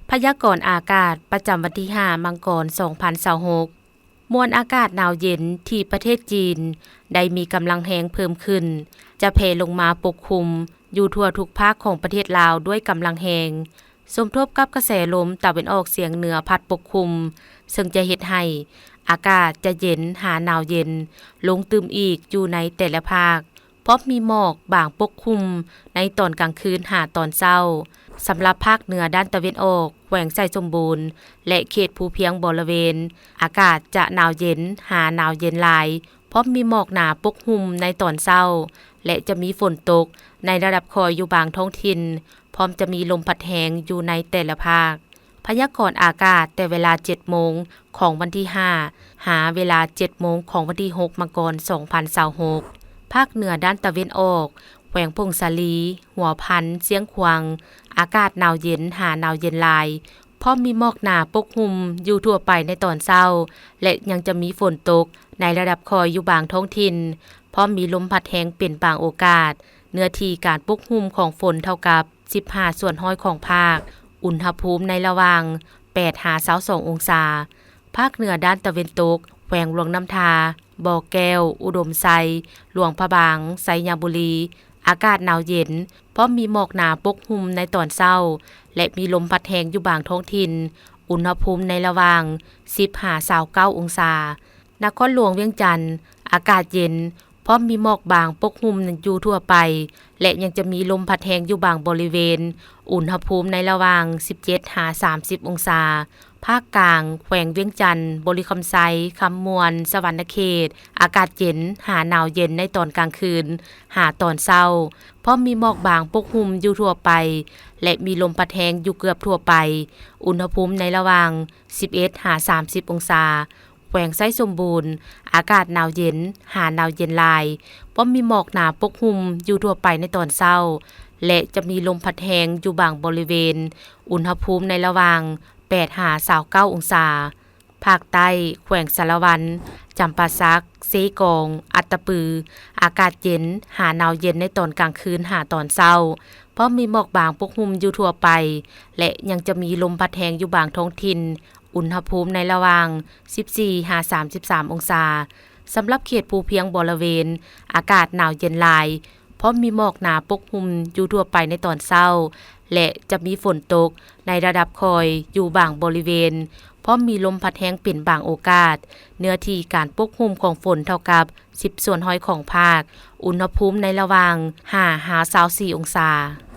ພະຍາກອນອາກາດປະຈຳວັນທີຫ້າ ມັງກອນ ສອງພັນຊາວຫົກ. ມວນອາກາດໜາວເຢັນທີ່ປະເທດຈີນໄດ້ມີກຳລັງແຮງເພີ່ມຂຶ້ນ ຈະແຜ່ລົງມາປົກຄຸມຢູ່ທົ່ວທຸກພາກຂອງປະເທດລາວດ້ວຍກຳລັງແຮງ, ສົມທົບກັບກະແສລົມຕາເວັນອອກສຽງເໜືອພັດປົກຄຸມ, ເຊິ່ງຈະເຮັດໃຫ້ອາກາດຈະເຢັນຫາໜາວເຢັນລົງຕື່ມອີກຢູ່ໃນແຕ່ລະພາກ. ພ້ອມມີໝອກບາງປົກຄຸມໃນຕອນກາງຄືນຫາຕອນເຊົ້າ. ສຳລັບພາກເໜືອດ້ານຕາເວັນອອກ, ແຂວງໄຊສົມບູນ ແລະ ເຂດພູພຽງບໍລະເວນ, ອາກາດຈະໜາວເຢັນຫາໜາວເຢັນຫຼາຍ, ພ້ອມມີໝອກໜາປົກຫຸ້ມໃນຕອນເຊົ້າ ແລະ ຈະມີຝົນຕົກໃນລະດັບຄ່ອຍຢູ່ບາງທ້ອງຖິ່ນ, ພ້ອມຈະມີລົມພັດແຮງຢູ່ໃນແຕ່ລະພາກ. ພະຍາກອນອາກາດແຕ່ເວລາເຈັດໂມງຂອງວັນທີຫ້າ ຫາເວລາເຈັດໂມງຂອງວັນທີຫົກ ມັງກອນ ສອງພັນຊາວຫົກ. ພາກເໜືອດ້ານຕາເວັນອອກ, ແຂວງຜົ້ງສາລີ, ຫົວພັນ, ຊຽງຂວາງ, ອາກາດໜາວເຢັນຫາໜາວເຢັນຫຼາຍ, ພ້ອມມີໝອກໜາປົກຫຸ້ມຢູ່ທົ່ວໄປໃນຕອນເຊົ້າ ແລະ ຍັງຈະມີຝົນຕົກໃນລະດັບຄ່ອຍຢູ່ບາງທ້ອງຖິ່ນ, ພ້ອມມີລົມພັດແຮງເປັນບາງໂອກາດ. ເນື້ອທີ່ການປົກຫຸ້ມຂອງຝົນເທົ່າກັບ ສິບຫ້າສ່ວນຮ້ອຍຂອງພາກ, ອຸນຫະພູມໃນລະຫວ່າງ ແປດຫາຊາວສອງອົງສາ. ພາກເໜືອດ້ານຕາເວັນຕົກ, ແຂວງຫຼວງນ້ຳທາ, ບໍ່ແກ້ວ, ອຸດົມໄຊ, ຫຼວງພະບາງ, ໄຊຍະບູລີ, ອາກາດໜາວເຢັນ, ພ້ອມມີໝອກໜາປົກຫຸ້ມໃນຕອນເຊົ້າ ແລະ ມີລົມພັດແຮງຢູ່ບາງທ້ອງຖິ່ນ, ອຸນຫະພູມໃນລະຫວ່າງ ສິບຫາຊາວເກົ້າອົງສາ. ນະຄອນຫຼວງວຽງຈັນ, ອາກາດເຢັນ, ພ້ອມມີໝອກບາງປົກຫຸ້ມຢູ່ທົ່ວໄປ ແລະ ຍັງຈະມີລົມພັດແຮງຢູ່ບາງບໍລິເວນ, ອຸນຫະພູມໃນລະຫວ່າງ ສິບເຈັດຫາສາມສິບອົງສາ. ພາກກາງ, ແຂວງວຽງຈັນ, ບໍລິຄຳໄຊ, ຄຳມ່ວນ, ສະຫວັນນະເຂດ, ອາກາດເຢັນຫາໜາວເຢັນໃນຕອນກາງຄືນ ຫາຕອນເຊົ້າ, ພ້ອມມີໝອກບາງປົກຫຸ້ມຢູ່ທົ່ວໄປ ແລະ ມີລົມພັດແຮງຢູ່ເກືອບທົ່ວໄປ, ອຸນຫະພູມໃນລະຫວ່າງ ສິບເອັດຫາສາມສິບອົງສາ. ແຂວງໄຊສົມບູນ, ອາກາດໜາວເຢັນຫາໜາວເຢັນຫຼາຍ, ພ້ອມມີໝອກໜາປົກຫຸ້ມຢູ່ທົ່ວໄປໃນຕອນເຊົ້າ ແລະ ຈະມີລົມພັດແຮງຢູ່ບາງບໍລິເວນ, ອຸນຫະພູມໃນລະຫວ່າງ ແປດຫາຊາວເກົ້າອົງສາ. ພາກໃຕ້, ແຂວງສາລະວັນ, ຈຳປາສັກ, ເຊກອງ, ອັດຕະປື, ອາກາດເຢັນຫາໜາວເຢັນໃນຕອນກາງຄືນຫາຕອນເຊົ້າ, ພ້ອມມີໝອກບາງປົກຫຸ້ມຢູ່ທົ່ວໄປ ແລະ ຍັງຈະມີລົມພັດແຮງຢູ່ບາງທ້ອງຖິ່ນ, ອຸນຫະພູມໃນລະຫວ່າງ ສິບສີ່ຫາສາມສິບສາມອົງສາ. ສຳລັບເຂດພູພຽງບໍລະເວນ, ອາກາດໜາວເຢັນຫຼາຍ, ພ້ອມມີໝອກໜາປົກຫຸ້ມຢູ່ທົ່ວໄປໃນຕອນເຊົ້າ ແລະ ຈະມີຝົນຕົກໃນລະດັບຄ່ອຍຢູ່ບາງບໍລິເວນ, ພ້ອມມີລົມພັດແຮງເປັນບາງໂອກາດ. ເນື້ອທີ່ການປົກຫຸ້ມຂອງຝົນເທົ່າກັບ ສິບສ່ວນຮ້ອຍຂອງພາກ, ອຸນຫະພູມໃນລະຫວ່າງ ຫ້າຫາຊາວສີ່ອົງສາ.